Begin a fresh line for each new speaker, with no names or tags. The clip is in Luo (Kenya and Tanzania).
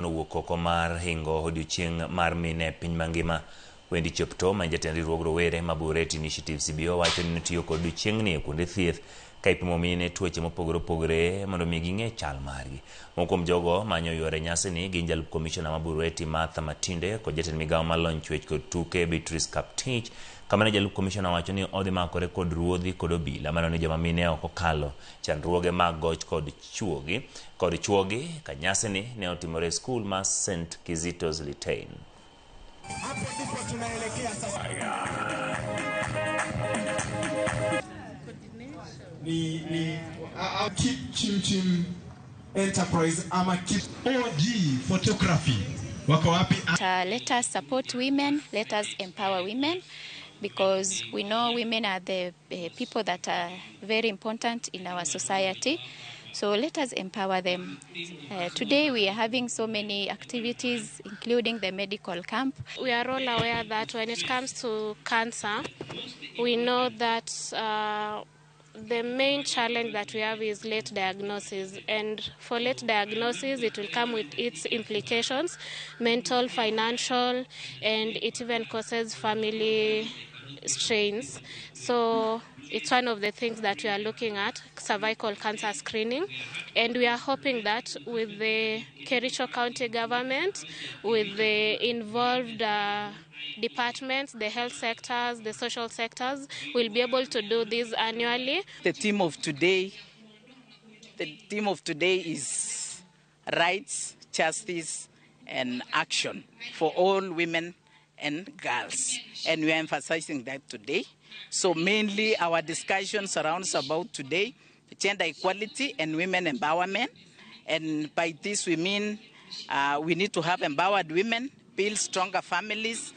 Nowuok oko mar hingo odiochieng' mar mine e piny mangima. Wendy Cheptoo, ma en jatend riwruog rowere ma Bureti Initiative CBO, wacho ni notiyo kod odiochieng'ni e kuonde thieth ka ipimo mine tuoche mopogore opogore mondo mi ging'e chal margi. Moko kuom jogo manyo yuore nyasini gin jalup komishona ma Bureti Martha Matinde kod jatend migawo mar lony chwech kod tuke Beatrice Kaptich. Kamano jalup komishona wacho ni odhi makore kod ruodhi kod obila maneno ni joma mine ok okalo chandruoge mag goch kod chuogi kod chuogi ka nyasini ne otimore e skul mar St Kizito's Litein.
Hapo ndipo tunaelekea sasa. Ni Keep Chimchim Enterprise ama Keep OG Photography. Wako wapi?
Let us support women, let us empower women, because we know women are the people that are very important in our society. So let us empower them. Today we are having so many activities, including the medical camp.
We are all aware that when it comes to cancer, we know that the main challenge that we have is late diagnosis. And for late diagnosis, it will come with its implications, mental, financial, and it even causes family strains. So it's one of the things that we are looking at, cervical cancer screening. And we are hoping that with the Kericho County government, with the involved departments, the health sectors, the social sectors, we'll be able to do this annually.
The theme of today, the theme of today is rights, justice, and action for all women and girls. And we are emphasizing that today. So mainly our discussion surrounds about today, gender equality and women empowerment. And by this we mean we need to have empowered women, build stronger families.